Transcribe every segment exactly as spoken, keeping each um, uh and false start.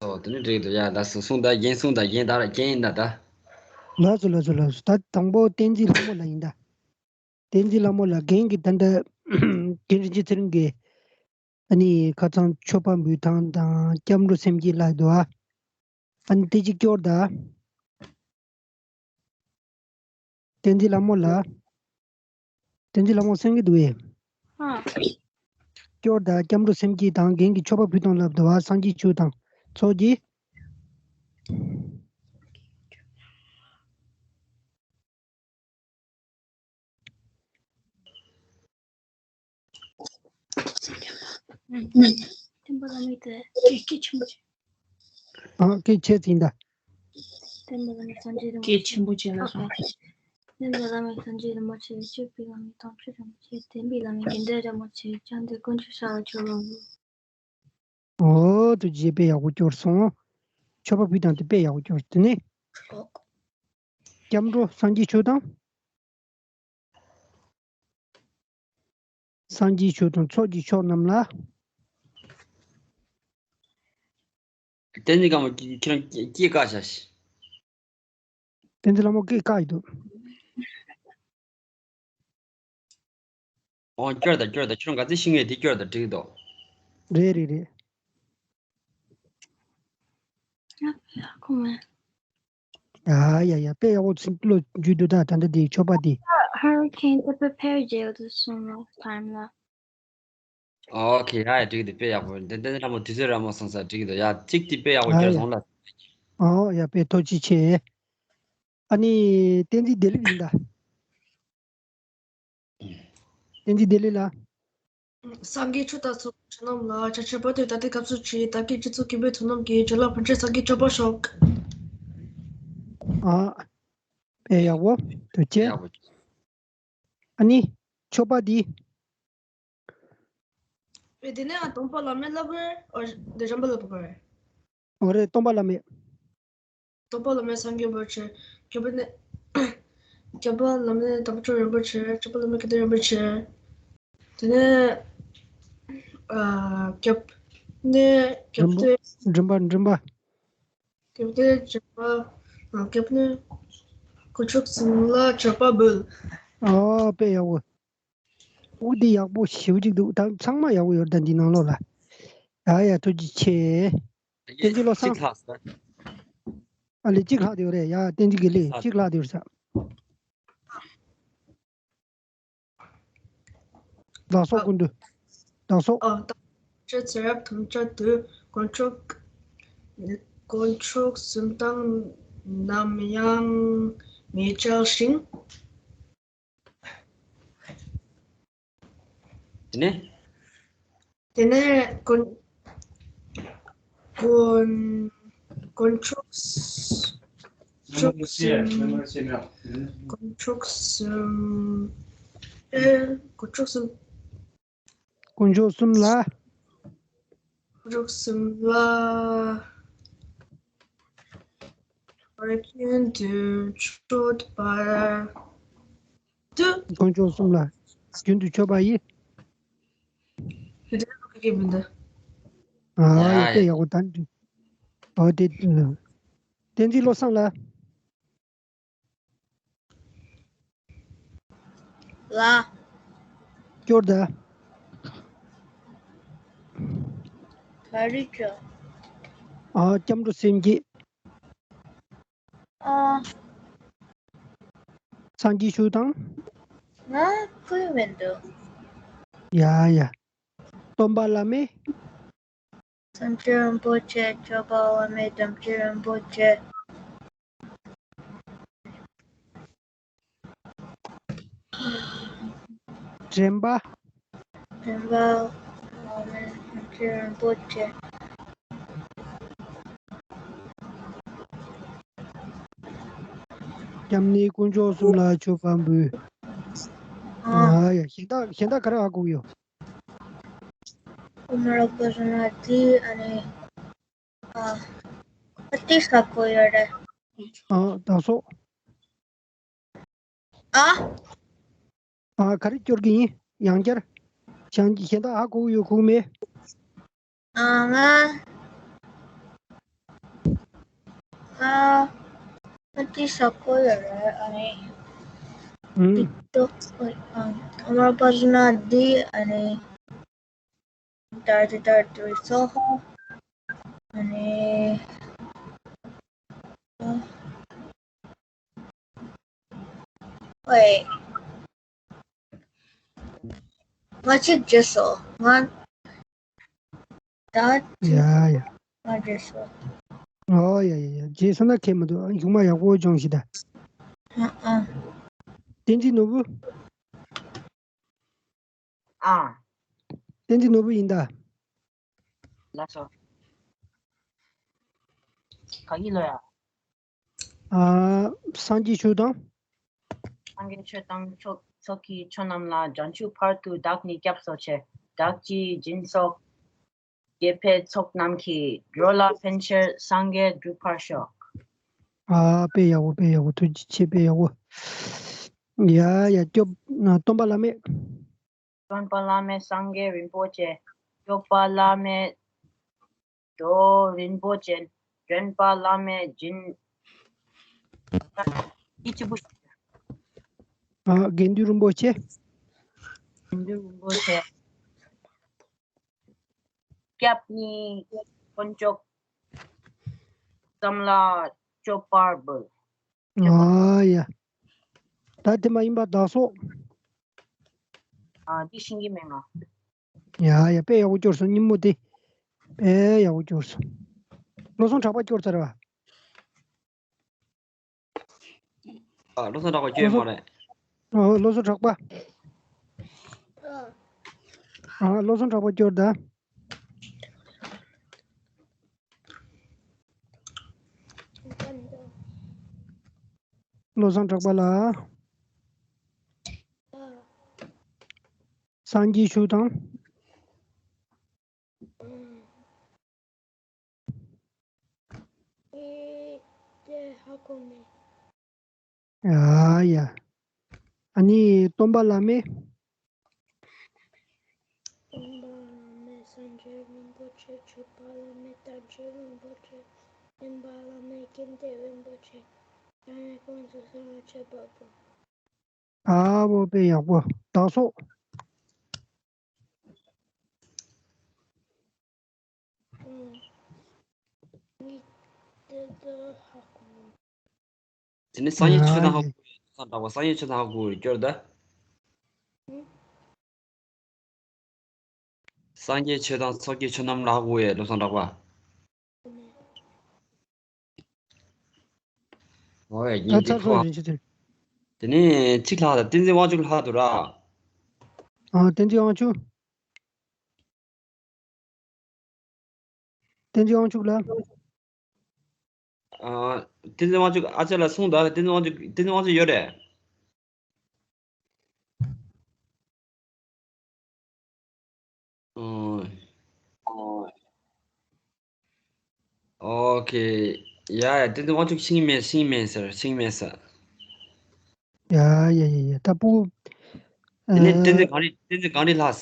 སོ་དེ་ནི་འགྲིག་འདུག་ཡ། ད་སུ་གསུང་ད་རྒན་གསུང་ད་རྒན་ད་ར་རྒན་ཡིན་ད་ད། ལགས་སོ་ལགས་སོ་ལགས་སོ། ད་དང་པོ་བསྟན་འཛིན་ལྷ་མོ་ལགས་ཡིན་ད། བསྟན་འཛིན་ལྷ་མོ་ལགས་རྒན་གྱི་ད་ལྟ་རྒན་རིན་ཆེན་ཚེ་རིང་གིས་ཨ་ནི་ཁ་སང་མཆོད་པ་འབུལ་སྟངས་དང་སྐྱབས་འགྲོ་སེམས་བསྐྱེད་ལབ་འདུག་ཨ། ཨ་ནི་དེ་གཅིག་སྐྱོར་ད། བསྟན་འཛིན་ལྷ་མོ་ལགས། བསྟན་འཛིན་ལྷ་མོ་གསན་གྱི་འདུག་གས། ཨ། སྐྱོར་དང་སྐྱབས་འགྲོ་སེམས་བསྐྱེད་དང་རྒན་གྱིས་མཆོད་པ་ཕུལ་སྟངས་ལབ་འདུག་བ། སངས་རྒྱས་ཆོས་དང་ཚོགས་ཀྱི། སྟོན་པ་བླ་མའི་དེ་སྐད་སྐད་ཆེན་པོ་བྱས། ཨ་སྐད་ཆེ་ཙིང་ད། སྟོན་པ་བླ་མའི་སངས་རྒྱས་རིན་པོ་ཆེ། སྐད་ཆེན་པོ་བྱས་ལ་སོང་། སྟོན་པ་བླ་མའི་སངས་རྒྱས་རིན་པོ་ཆེ། སྤྱོད་པའི་བླ་མའི་དམ་ཆོས་རིན་པོ་ཆེ། བསྟན་པའི་བླ་མའི་དགེ་འདུན་རིན་པོ་ཆེ། བཅོམ་ལྡན་དཀོན་མཆོག་ཤཱཀྱ་ཐུབ་པ། ཨོ་ཐུགས་རྗེ་ཆེ། དཔེ་ཡག་པོ་སྐྱོར་སོང་། མཆོད་པ་ཕུལ་སྟངས་དེ་དཔེ་ཡག་པོ་སྐྱོར། དེ་ནས་སྐྱབས་འགྲོ་སངས་རྒྱས་ཆོས་དང་། སངས་རྒྱས་ཆོས་དང་ཚོགས་ཀྱི་མཆོག་རྣམས་ལ། བསྟན་འཛིན་ལྷ་མོ་ཁྱེད་རང་སྐད་བཀག་བཞག་ཤིག་བསྟན་འཛིན་ལྷ་མོ་སྐད་བཀག་ཡི་འདུག་ཨོ་སྐྱོར་དང་སྐྱོར་དང་། ཁྱོད་རང་ག་ཚོད་ཤེས་ངེས་དེ་སྐྱོར་དང་འགྲིག་འདུག་རེད་རེད་རེད། ཡ་ཡ་ཡ། དཔེ་ཡག་པོ་ཚིག་བློ་འཇུས་འདུག་ད་ད་ལྟ་དེ་མཆོད་པ་དེ། Hurricane དེ་prepare བྱས་ཡོད་དུ་སོང་ལ་time ལ། ཨོ་ཁེ། ཡ་ཡ་འགྲིག་འདུག་དཔེ་ཡག་པོ། འདི་འདི་ར་མོ་དུས་ཚོད་ར་མོ་སོང་ས་འགྲིག་འདུག་ཡ་ཚིག་དེ་དཔེ་ཡག་པོ་ཨ་སྐྱོར་ཡ། སོང་ལ། ཨོ་ཡ་དཔེ་ཐུགས་རྗེ་ཆེ། ཨ་ནི་བསྟན་འཛིན་བདེ་ལེགས་ཡིན་ད། བསྟན་འཛིན་བདེ་ལེགས་ལགས། སངས་རྒྱས་ཆོས་དང་ཚོགས་ཀྱི་མཆོག་རྣམས་ལ། ཕྱག་འཚལ་བ་དེ་ད་ལྟའི་སྐབས་སུ་མཆིས། བདག་གིས་སྤྱི་ཚོགས་ཀྱི་དཔེ་མཐུན་རྣམས་ཀྱི་བརྗོད་ལ་ཕན་ཕྱིར་སངས་རྒྱས་མཆོད་པར་ཤོག་ཨ། དཔེ་ཡག་པོ་འདུག་ཅེ། ཡག་པོ། ཨ་ནི་མཆོད་པ་འདི། དེ་ནས་སྟོན་པ་བླ་མའི་ལབ་རེད། འོ་དེ་རིམ་པ་ལབ་པ་རེད། འོ་རེད། སྟོན་པ་བླ་མའི། སྟོན་པ་བླ་མའི་སངས་རྒྱས་རིན་པོ་ཆེ། སྐྱབས་ནི། སྐྱབས་པ་བླ་མའི་དམ་ཆོས་རིན་པོ་ཆེ། སྐྱབས་པ་བླ་མའི་དགེ་འདུན་རིན་པོ་ཆེ། དེ་ནས། ཨ། སྐྱབས། ནས་སྐྱབས་ཏེ། མགྲིན་པ་མགྲིན་པ། སྐྱབས་ཏེ་མགྲིན་པ། ཨ། སྐྱབས་ནས། དཀོན་མཆོག་གསུམ་ལ་མཆོད་པ་འབུལ། ཨོ་དཔེ་ཡག་པོ། འུ་འདི་ཡག་པོ་ཞེ་པོ་ཅིག་འདུག་ད་ཚང་མ་ཡག་པོ་ཡོད་ད་འདི་ནང་ལོགས་ལ། ཡ་ཡ་ཐུགས་རྗེ་ཆེ། བསྟན་འཛིན་བློ་བཟང་། གཅིག་ལྷག་སོང་། ཨ་ལེ་གཅིག་ལྷག་དེ་ཡོད་རེད་ཡ། བསྟན་འཛིན་དགེ་ལེགས་ལྷག་གཅིག་ལྷག་དེ་ཡོད་ས། བདག་སོགས་ཀུན་ཏུ། བདག་སོགས། ཨ། བདག་ཅེས་ཚེ་རབས་ཐམས་ཅད་དུ། དཀོན་མཆོག་དཀོན་མཆོག་གསུམ་དང་ནམ་ཡང་མི་བྲལ་ཞིང་། དེ་ནས། དེ་ནས་དཀོན། དཀོན། དཀོན་མཆོག་མཆོག་གསུམ། དཀོན་མཆོག་གསུམ། ཨེ། དཀོན་མཆོག་གསུམ། དཀོན་མཆོག་གསུམ་ལ། དཀོན་མཆོག་གསུམ་ལ། རྒྱུན་དུ་མཆོད་པ་དུ། དཀོན་མཆོག་གསུམ་ལ་རྒྱུན་དུ་མཆོད་པ་ཡི། དེ་འདྲ་གི་མི་འདུག་ཨ་ཡ་ཡ་དེ་ཡག་པོ་ད་འདི། ཨོ་དེ། བསྟན་འཛིན་བློ་བཟང་ལ། ལ། སྐྱོར་ད། ག་རེ་སྐྱོར། ཨ། སྐྱབས་འགྲོ་སེམས་བསྐྱེད། ཨ། སངས་རྒྱས་ཆོས་དང་། ང་ཁུལ་མི་འདུག་ཡ་ཡ། སྟོན་པ་བླ་མའི། སངས་རྒྱས་རིན་པོ་ཆེ། མཆོད་པ་བླ་མའི་དམ་ཆོས་རིན་པོ་ཆེ། དྲན་པ། དྲན་པ། བླ་མའི་དམ་ཆོས་རིན་པོ་ཆེ། སྐྱབས་གནས་དཀོན་མཆོག་གསུམ་ལ་མཆོད་པ་འབུལ། ཨ། ཨ་ཡ། གཞན་དག་གཞན་དག་ག་རེ་ཧ་གོ་གི་ཡོད། ཀུ་མ་ར་པ་ཟ་ན་ཏི། ཨ་ནི། ཨ། ཨ་ཏི་ཧ་གོ་ཡོད་རེད། ཨ། ད་སོ། ཨ། ཨ། ག་རེ་སྐྱོར་གི་ཡིན། ཡང་བསྐྱར། གཞན་གཞན་དག་ཧ་གོ་གི་ཡོད་ཁུག་མེད། ཨ། ང་ ཨ་ཨ་ཏི་ས་ཁོ་ཡོད་རེད། ཨ་ནི་ཨུམ། ཏིག་ཏོག་ཨ་མར་པ་ཟི་ན་འདི་ཨ་ནི་ཏར་ཏི་ཏར་ཏི་སོ་ཧོ། ཨ་ནི་ཨ་ཨོའེ། ང་གཅིག་བརྗེད་སོང་། ང་ད་ཡ་ཡ། ང་བརྗེད་སོང་། ཨོ་ཡ་ཡ་ཡ། བརྗེད་སོང་ན་ཁྱད་མི་འདུག། ཨ་གཞུག་མ་ཡག་པོ་སྦྱོངས་ཤིག་ད། ཨ་ཨ། བསྟན་འཛིན་ནོར་བུ། ཨ། བསྟན་འཛིན་ནོར་བུ་ཡིན་ད། ལགས་སོ། ག་གི་ལོ་ཡ། ཨ། སངས་རྒྱས་ཆོས་དང་། སངས་རྒྱས་ཆོས་དང་ཚོགས་ཚོགས་ཀྱི་མཆོག་རྣམས་ལ། བྱང་ཆུབ་བར་དུ་བདག་ནི་སྐྱབས་སུ་མཆི། བདག་གིས་སྦྱིན་སོགས་དགེ་འཕེལ་ཚོགས་རྣམས་ཀྱིས། འགྲོ་ལ་ཕན་ཕྱིར་སངས་རྒྱས་འགྲུབ་པར་ཤོག། ཨ། དཔེ་ཡག་པོ། དཔེ་ཡག་པོ། ཐུགས་རྗེ་ཆེ། དཔེ་ཡག་པོ། ཡ་ཡ། སྐྱོབ། སྟོན་པ་བླ་མེད། སྟོན་པ་བླ་མེད་སངས་རྒྱས་རིན་པོ་ཆེ། སྐྱོབ་པ་བླ་མེད་རྡོ་རིན་པོ་ཆེ། འདྲེན་པ་བླ་མེད་སྦྱིན། ཡིད་ཆེས་པོ། ཨ། དགེ་འདུན་རིན་པོ་ཆེ། དགེ་འདུན་རིན་པོ་ཆེ། སྐྱབས་གནས་དཀོན་མཆོག་གསུམ་ལ་མཆོད་པར་འབུལ། ཨ་ཡ། ད་དེ་མ་ཡིན་པ་བདག་སོགས། ཨ། འདི་ཤེས་ཀྱི་མེད་ང་། ཡ་ཡ། དཔེ་ཡག་པོ་སྐྱོར་སོང་། སྙིང་མོ་དེ། དཔེ་ཡག་པོ་སྐྱོར་སོང་། བློ་བཟང་གྲགས་པ་སྐྱོར་ཚར་བ། ཨ། བློ་བཟང་གྲགས་པ་སྐྱོར་མ་རེད། ཨ། བློ་བཟང་གྲགས་པ། ཨ། བློ་བཟང་གྲགས་པ་སྐྱོར་ད། བློ་བཟང་གྲགས་པ་ལ། སངས་རྒྱས་ཆོས་དང་། ཨེ། དེ་ཧ་གོ་མེད། ཡ་ཡ། ཨ་ནི་སྟོན་པ་བླ་མེད། སྟོན་པ་བླ་མེད་སངས་རྒྱས་རིན་པོ་ཆེ། མཆོད་པ་བླ་མེད་དར་ལྕོག་རིན་པོ་ཆེ། འདྲེན་པ་བླ་མེད་ཀུན་བདེ་རིན་པོ་ཆེ། ཡང་ཡང་དཀོན་མཆོག་གསུམ་ལ་མཆོད་པར་འབུལ། ཨ་བོ། དཔེ་ཡག་པོ། བདག་སོགས། ཨུམ། ངས་དེ་ཚོ་ཧ་གོ། དེ་ནས་སངས་རྒྱས་ཆོས་དང་ཧ་གོ། བློ་བཟང་གྲགས་པ། སངས་རྒྱས་ཆོས་དང་ཧ་གོ་སྐྱོར་ད། ཨུམ། སངས་རྒྱས་ཆོས་དང་ཚོགས་ཀྱི་མཆོག་རྣམས་ལ་ཧ་གོ་ཡས། བློ་བཟང་གྲགས་པ། ཨོ་ཡ། ད་ཡིན་དེ་ཚར་ཁོ། སོང་། རིན་ཆེན་ཚེ། དེ་ནས་གཅིག་ལྷག་ད། བསྟན་འཛིན་དབང་ཕྱུག་ལྷག་འདུག་ར། ཨ། བསྟན་འཛིན་དབང་ཕྱུག། བསྟན་འཛིན་དབང་ཕྱུག་ལ། ཨ། བསྟན་འཛིན་དབང་ཕྱུག་ཨ་ཅག་ལ་གསུངས་དང་། བསྟན་འཛིན་དབང་ཕྱུག། བསྟན་འཛིན་དབང་ཕྱུག་ཡོད་རེད། ཨོ། ཨོ་ཁེ། ཡ་ཡ། བསྟན་འཛིན་དབང་ཕྱུག་ཤེས་ཀྱི་མེད། ཤེས་ཀྱི་མེད་ཟེར། ཤེས་ཀྱི་མེད་ཟེར། ཡ་ཡ་ཡ་ཡ། ད་སྤུ་གུ། དེ་ནས་བསྟན་འཛིན་གངས་རི། བསྟན་འཛིན་གངས་རི་ལྷག།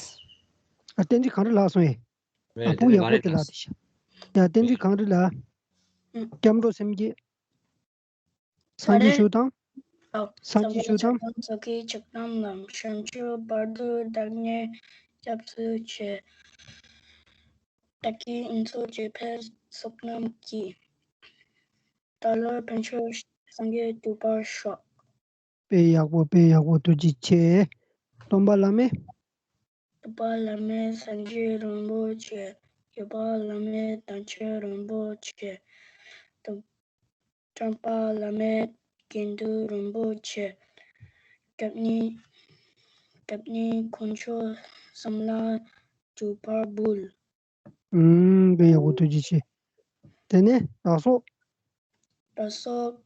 ཨ། བསྟན་འཛིན་གངས་རི་ལྷག་སོང་ངས། རེད། ཨ། སྤུ་གུ་ཡག་པོ་དེ་ལ་དེ་བཞག། ཡ། བསྟན་འཛིན་གངས་རི་ལ། སྐྱབས་འགྲོ་སེམས་བསྐྱེད། སངས་རྒྱས་ཆོས་དང་། སངས་རྒྱས་ཆོས་དང་། ཚོགས་ཀྱི་མཆོག་རྣམས་ལ། བྱང་ཆུབ་བར་དུ་བདག་ནི་སྐྱབས་སུ་མཆི། བདག་གིས་སྦྱིན་སོགས་དགེ་འཕེལ་ཚོགས་རྣམས་ཀྱིས། བདག་ལ་ཕན་ཕྱིར་སངས་རྒྱས་འགྲུབ་པར་ཤོག། དཔེ་ཡག་པོ། དཔེ་ཡག་པོ། ཐུགས་རྗེ་ཆེ། སྟོན་པ་བླ་མེད། སྟོན་པ་བླ་མེད་སངས་རྒྱས་རིན་པོ་ཆེ། སྐྱོབ་པ་བླ་མེད་དར་ལྕོག་རིན་པོ་ཆེ། འདྲེན་པ་བླ་མེད་དགེ་འདུན་རིན་པོ་ཆེ། སྐྱབས་གནས། སྐྱབས་གནས་དཀོན་མཆོག་གསུམ་ལ་མཆོད་པར་འབུལ། ཨུམ། དཔེ་ཡག་པོ། ཐུགས་རྗེ་ཆེ། དེ་ནས་བདག་སོགས། བདག་སོགས།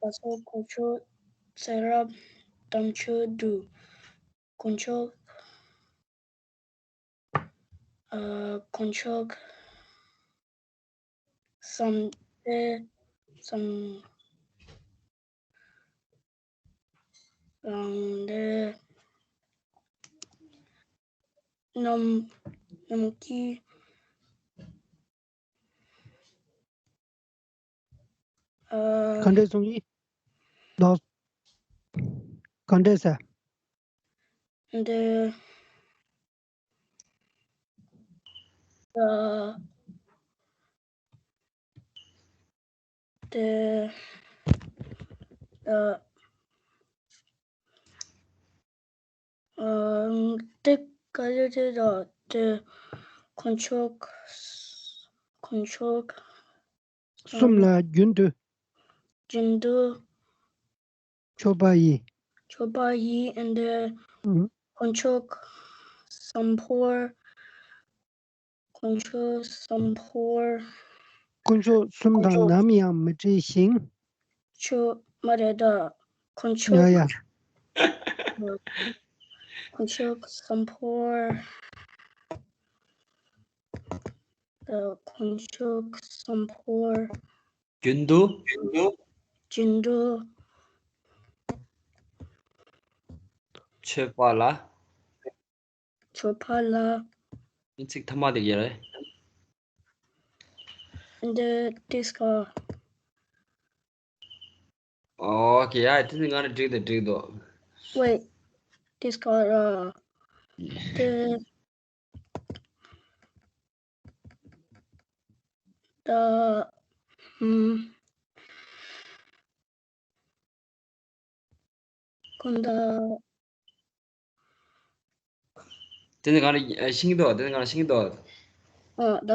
བདག་སོགས་དཀོན་མཆོག་ཚེ་རབས་དམ་ཆོས་སྒྲུབ། དཀོན་མཆོག་ཨ། དཀོན་མཆོག་གསུམ་དེ་གསུམ། རང་དེ་རྣམས་རྣམས་ཀྱིས། ག་འདྲས་གསུངས་ཡིན། ལོ། ག་འདྲས་ཟེར། འདི། ཨ། དེ། ཨ། ཨ། དེ་ག་རེ་རེད་ར། དེ། དཀོན་མཆོག་དཀོན་མཆོག་གསུམ་ལ་རྒྱུན་དུ། རྒྱུན་དུ། མཆོད་པ་ཡིས། མཆོད་པ་ཡིས། ཨ་ནི། ཨུ། དཀོན་མཆོག་གསུམ་པོར། དཀོན་མཆོག་གསུམ་པོར། དཀོན་མཆོག་གསུམ་དང་ནམ་ཡང་མི་འབྲལ་ཞིང་། མཆོད། མ་རེད་ད། དཀོན་མཆོག་ཡ་ཡ། དཀོན་མཆོག་གསུམ་པོར། དཀོན་མཆོག་གསུམ་པོར། རྒྱུན་དུ། རྒྱུན་དུ། མཆོད་པ་ལ། མཆོད་པ་ལ། ཚིག་ཐ་མ་དེ་ག་རེད། འདི་ཏིས་ཀ་ཨོ་ཁེ། ཡ། དེ་ནི་ང་རང་འགྲིག་འདུག་འགྲིག་འདུག Wait. ཏིས་ཀ་ར། དེ། ད། ཧུམ། ཁོང་ད། དེ་ནི་གང་རེད། ཤིང་ཏོག་དེ་ནི་གང་རེད། ཤིང་ཏོག་ཨ། ད།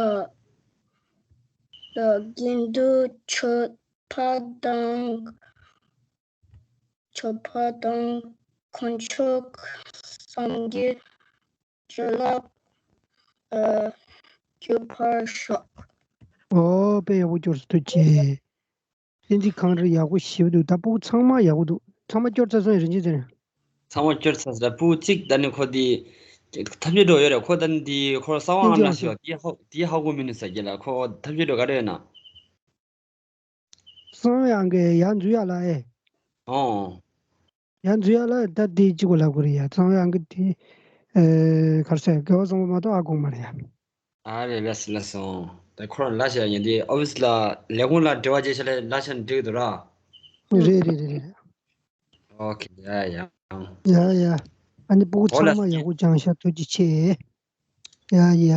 ད་རྒྱུན་དུ་མཆོད་པ་དང་། མཆོད་པ་དང་། དཀོན་མཆོག་གསུམ་གྱི་བྱིན་རླབས། ཨ། འཇུག་པར་ཤོག་ཨོ། དཔེ་ཡག་པོ་སྐྱོར་སོང་། ཐུགས་རྗེ་ཆེ། བསྟན་འཛིན་གངས་རི་ཡག་པོ་ཞེ་པོ་འདུག་ད་སྤུ་གུ་ཚང་མ་ཡག་པོ་འདུག་ཚང་མ་སྐྱོར་ཚར་སོང་། རིན་ཆེན་ཟེར། ཚང་མ་སྐྱོར་ཚར་ཟེར། སྤུ་གུ་གཅིག་ད་ནི་ཁོ་དེ་ཐབས་ཇུས་འགྲོ་ཡོད་རེད། ཁོ་ད་ནི་དེ་ཁོ་གསང་བ་ཨང་ལ་ཤོག་དེ་ཧ་དེ་ཧ་གོ་མི་འདུག་ཟེར་གྱི་ལ། ཁོ་ཐབས་ཇུས་འགྲོ་ག་རེ་ཡོད་ན། གསང་བའི་ཨང་གི་ཡར་འཛུལ་ཡག་ལ་ཨེ། ཨོ། ཡར་འཛུལ་ཡག་ལ་ད་དེ་གཅིག་པོ་ལབ་དགོས་རེད་ཡ། གསང་བའི་ཨང་གི་དེ། ཨེ། ག་རེ་ཟེར། དགེ་བ་བཟང་པོ་མ་གཏོགས་ཨ་གོ་མ་རེད་ཡ། ཨ་རེད། ལགས་སོ་ལགས་སོ། ད་ཁོ་རང་ལབ་བྱས་ཡིན་དེ་ཨོ་ཕི་སི་ལ་ལས་ཁུངས་ལ་འབྲེལ་བ་བྱས་བྱས་ལ་ལབ་བྱས་ན་འགྲིག་གི་འདུག་ར། རེད་རེད་རེད་རེད། ཨོ་ཁེ། ཡ་ཡ། ཡ་ཡ། ཨ་ནི་སྤུ་གུ་ཨོ་ལགས་ཚང་མ་ཡག་པོ་སྦྱངས་ཤག་ཐུགས་རྗེ་ཆེ། ཡ་ཡ།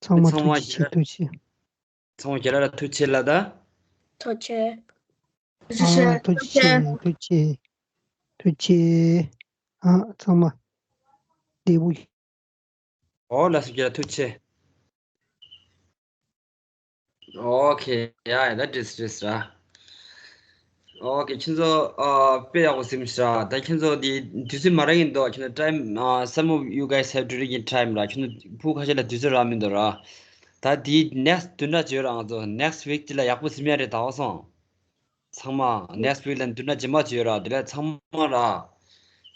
ཚང་མ་ཚང་མ་ཐུགས་རྗེ་ཆེ། ཡ། ཐུགས་རྗེ་ཆེ། ཚང་མ་རྒན་ལགས་ལ་ཐུགས་རྗེ་ཆེ་ལབ་ད། ཐུགས་རྗེ་ཆེ། ཨ། ཐུགས་རྗེ་ཆེ། ཐུགས་རྗེ་ཆེ། ཐུགས་རྗེ་ཆེ། ཨ། ཚང་མ་བདེ་པོ། ཨོ་ལགས་སོ། རྒན་ལགས་ཐུགས་རྗེ་ཆེ། ཨོ་ཁེ། ཡ་ཡ། ད་འགྲིག་འགྲིག་ར། ཨོ་ཁེ། ཁྱེད་ཚོ་ཨ་དཔེ་ཡག་པོ་ཟིན་ཤག་ད་ཁྱེད་ཚོ་དེ་དུས་ཚོད་མ་རག་གི་འདུག་ཁྱེད་ཚོ་time, uh, some of you guys have to read in time ར། ཁྱེད་ཚོ་ཕྲུ་གུ་ཁ་ཤས་ལ་དུས་ཚོད་རག་མི་འདུག་ར། ད་དེ་next བདུན་ཕྲག་བརྗོད་ར། ང་ཚོ་next week དེ་ལ་ཡག་པོ་ཟིན་ཡ་རེད། ད་ཧ་གོ་སོང་། ཚང་མ་next week ལ་བདུན་ཕྲག་རྗེས་མ་བརྗོད་ར། དེ་ལ་ཚང་མ་ར།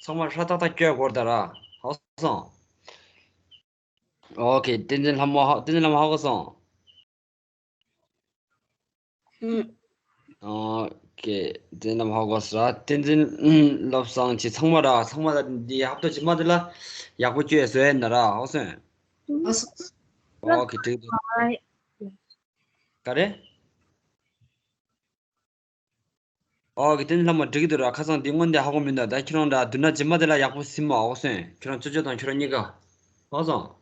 ཚང་མ་ཧྲ་ཏག་ཏག་སྐྱོད་དགོས་ད་ར། ཧ་གོ་སོང་། ཨོ་ཁེ། བསྟན་འཛིན་ལྷ་མོ་ཧ། བསྟན་འཛིན་ལྷ་མོ་ཧ་གོ་སོང་། ཨོ་ཁེ། བསྟན་འཛིན་ལྷ་མོ་ཧ་གོ་སོང་ར། བསྟན་འཛིན་བློ་བཟང་བྱས། ཚང་མ་ར། ཚང་མ་ལ་འདི་ཧབ་ཏོ་རྗེས་མ་དེ་ལ་ཡག་པོ་བཅོས་བཟོས་ཡིན་ན་ར། ཧ་གོ་སོང་། ཨོ་ཁེ། འགྲིག་འདུག་ག་རེ། ཨོ་ཁེ། བསྟན་འཛིན་ལྷ་མོ་འགྲིག་གི་འདུག་ར། ཁ་སང་འདི་སྔོན་དེ་ཧ་གོ་མི་འདུག་ད་ཁྱེད་རང་འདྲ་བདུན་ཕྲག་རྗེས་མ་དེ་ལ་ཡག་པོ་ཟིན་མ། ཨོ་སོན། ཁྱེད་རང་ཅོ་ཅོ་དང་ཁྱེད་རང་གཉིས་ཀ། ཧ་གོ་སོང་།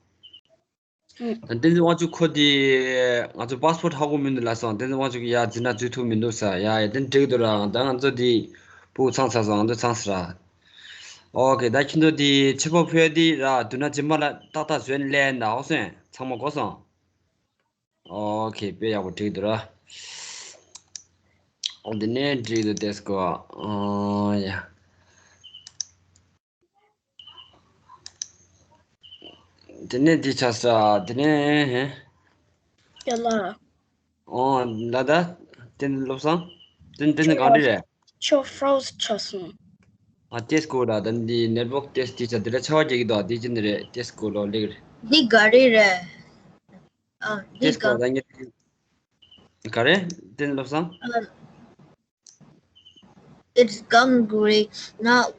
ད་བསྟན་འཛིན་དབང་ཕྱུག་ཁོ་དེ་ང་ཚོ་passport ཧ་གོ་མི་འདུག་ལབ་སོང་། བསྟན་འཛིན་དབང་ཕྱུག་གིས་ཡ་འཛིན་གྲྭ་འཛུལ་ཐུབ་མི་འདུག་ཟེར། ཡ་ཡ། དེ་འགྲིག་གི་འདུག་ར། ད་ང་ཚོ་དེ་སྤུ་གུ་ཚང་ཚར་སོང་། ང་ཚོ་ཚང་ཟེར་ར། ཨོ་ཁེ། ད་ཁྱེད་ཚོ་དེ་ཆེ་པོ་ཕུལ་དེ་ར། བདུན་ཕྲག་རྗེས་མ་ལ་ཏག་ཏག་བཟོས་ནས་སླེབས་ཡིན་ད། ཨོ་སོན། ཚང་མ་གོ་སོང་། ཨོ་ཁེ། དཔེ་ཡག་པོ་འགྲིག་འདུག་ར། ཨོ་དེ་ནས་འགྲིག་འདུག་ཏེས་ཀོ། ཨོ་ཡ། དེ་ནས་འདི་ཆགས་ས། དེ་ནས་ཧེ། ཡ་ལ། ཨོ་ལ་ད། དེ་ནས་བློ་བཟང་། དེ་དེ་ནས་གང་འདྲ་རེད། ཁྱོད་froze ཆགས་སོང་། ཨ་ཏེས་ཀོ་ར། ད་འདི་network ཏེས་ཏི་ཆ་དེ་ལ་ཆ་བ་རྒྱག་གི་འདུག་དེ་ཅི་འདི་རེད། ཏེས་ཀོ་ལོ་ལེགས་རེད། འདི་ག་རེ་རེད། ཨ། འདི་ཏེས་ཀོ་ག་ད་ངས་ག་རེ། དེ་ནས་བློ་བཟང་། ཨ། It's gangri, not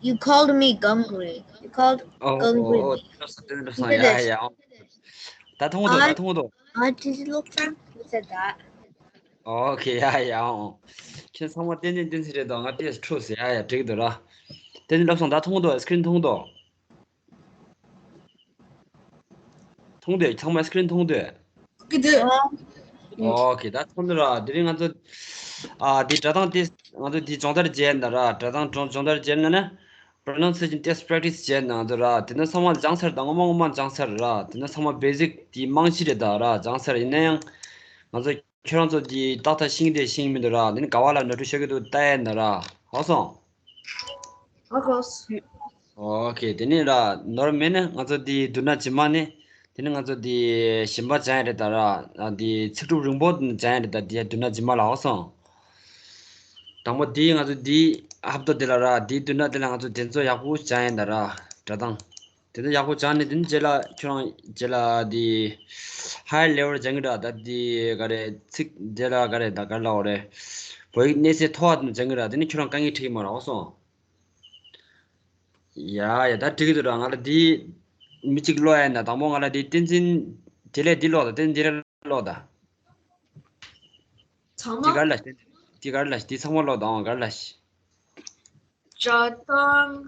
you called me gangri. You called ཨོ་ཨོ་gangri. ཨོ། བློ་བཟང་། དེ་ནས་བློ་བཟང་། ཡ་ཡ། ད་མཐོང་འདུག་ད་མཐོང་འདུག I did you look friend? Who said that? ཨོ་ཁེ་ཡ་ཡ་ཨོ། ཁྱེད་ཚང་མ་བསྟན་འཛིན་བསྟན་འཛིན་རེད་དོ། ང་ཏོག་ཙམ་འཁྲུགས་སོང་། ཡ་ཡ་འགྲིག་འདུག་ར། བསྟན་འཛིན་བློ་བཟང་ད་མཐོང་འདུག་སི་ཀི་རིན་མཐོང་འདུག་མཐོང་འདུག་ཚང་མ་སི་ཀི་རིན་མཐོང་འདུག་གི་དེ། ཨོ་ཁེ་ད་མཐོང་འདུག་ར། དེ་རིང་ང་ཚོ་ཨ་འདི་སྒྲ་གདངས་དེ་ང་ཚོ་འདི་སྦྱོང་བརྡར་བྱས་ཡིན་ད་ར། སྒྲ་གདངས་སྦྱོང་སྦྱོང་བརྡར་བྱས་ན་ན། པྲོ་ནན་སི་ཡེ་ཤན་ཏེ་སི་པེ་རེག་ཊི་སི་བྱས་ན་ང་ཚོ་ར། དེ་ནས་ཚང་མ་སྦྱངས་ཚར་དང་ངོ་མ་ངོ་མ་སྦྱངས་ཚར་ར། དེ་ནས་ཚང་མ་བེ་སིག་དེ་རྨང་གཞི་རེད་ད་ར། སྦྱངས་ཚར། ཡིན་ན་ཡང་ང་ཚོ་ཁྱོད་རང་ཚོ་དེ་ཏག་ཏག་ཤེས་ཀྱི་འདུག་ཤེས་ཀྱི་མི་འདུག་ར། དེ་ནི་ག་བ་ལ་ནོར་འཁྲུལ་ཤོར་གྱི་འདུག་ལྟ་ཡ་ཡིན་ད་ར། ཧ་སོང་། ཧ་གོ་སོང་། ཨོ་ཁེ། དེ་ནི་ར་ནོར་མེད་ན་ང་ཚོ་དེ་བསྡུ་ན་རྗེས་མ་ནི། དེ་ནི་ང་ཚོ་དེ་གཞན་པ་སྦྱང་ཡ་རེད་ད་ར། ཨ་དེ་ཚིག་གྲུབ་རིང་པོ་སྦྱང་ཡ་རེད་ད། དེ་བསྡུ་ན་རྗེས་མ་ལ། ཧ་སོང་། དང་པོ་དེ་ང་ཚོ་དེ་ཧབ་ཏོ་དེ་ལ་ར། དེ་བསྡུ་ན་དེ་ལ་ང་ཚོ་དེ་ཚོ་ཡག་པོ་སྦྱང་ཡ་ཡིན་ད་ར། སྒྲ་གདངས། དེ་ཚོ་ཡག་པོ་སྦྱངས་ནས་དེ་ནི་རྗེས་ལ་ཁྱོད་རང་རྗེས་ལ་དེ་ཧ་ཡར་ལེ་ཝལ་སྦྱང་གི་ར། ད་དེ་ག་རེ་ཚིག་རྗེས་ལ་ག་རེ་ད་ག་རེ་ལབ་དགོས་རེད། བོད་ཡིག་གནས་ཚད་མཐོ་བ་དེ་ཚོ་སྦྱང་གི་ར། དེ་ནི་ཁྱོད་རང་དཀའ་ངལ་འཕྲད་ཀྱི་མ་རེད། ཧ་སོང་། ཡ་ཡ་ད་འགྲིག་གི་འདུག་ར། ང་ལ་འདི་མི་གཅིག་ཀློག་ཡ་ཡིན་ད། དང་པོ་ང་ལ་འདི་བསྟན་འཛིན་དེ་ལས་འདི་ཀློག་ད། བསྟན་འཛིན་རེ་ཀློག་ད། ཚང་མ། འདི་ག་རེ་ལ་འདི་ག་རེ་ལ་འདི་ཚང་མ་ཀློག་ད། ཨང་ག་རེ་ལ། སྒྲ་གདངས་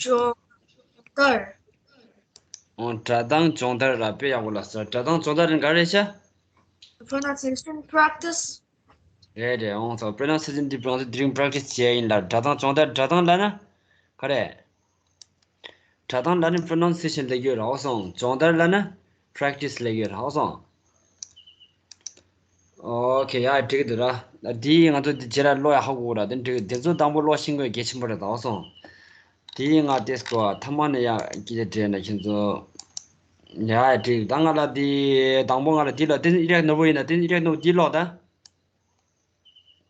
སྦྱོང་བརྡར། ཨང་སྒྲ་གདངས་སྦྱོང་བརྡར་ར། དཔེ་ཡག་པོ་ལ་ཟེར། སྒྲ་གདངས་སྦྱོང་བརྡར་རེད། ག་རེ་ཤ། Pronunciation practice། རེད་རེད། ཨོང་ཚོ་པྲོ་ནན་སི་ཡེ་ཤན་འདི་པྲོ་ནན་སི་ཡེ་ཤན་དེ་རིང་པྲེག་ཊི་སི་བྱས་ཡིན་ལ། སྒྲ་གདངས་སྦྱོང་བརྡར། སྒྲ་གདངས་ལབ་ན་ག་རེ། སྒྲ་གདངས་ལབ་ན་པྲོ་ནན་སི་ཡེ་ཤན་ལབ་ཀྱི་ཡོད་ར། ཨོ་སོང་། སྦྱོང་བརྡར་ལབ་ན་པྲེག་ཊི་སི་ལབ་ཀྱི་ཡོད་ར། ཨོ་སོང་། ཨོ་ཁེ། ཡ་འགྲིག་གི་འདུག་ར། འདི་ང་ཚོ་འདི་རྗེས་ལ་ཀློག་ཡ་ཧ་གོ་གི་ར། འདི་འགྲིག་གི། འདི་ཚོ་དང་པོ་ཀློག་ཤེས་དགོས་གལ་ཆེན་པོ་རེད་ད། ཨོ་སོང་། དེ་ང་ཏེས་གོ་ཐ་མ་ནས་ཡ་སྐད་ཆ་དྲིས་ན་ཁྱེད་ཚོ། ཡ་འགྲིག་ད་ང་ལ་འདི་དང་པོ་ང་ལ་འདི་ལ་བསྟན་འཛིན་ཨི་རག་ནོར་བུ་ཡིན་ན། བསྟན་འཛིན་ཨི་རག་ནོར་བུ་འདི་ཀློག་ད།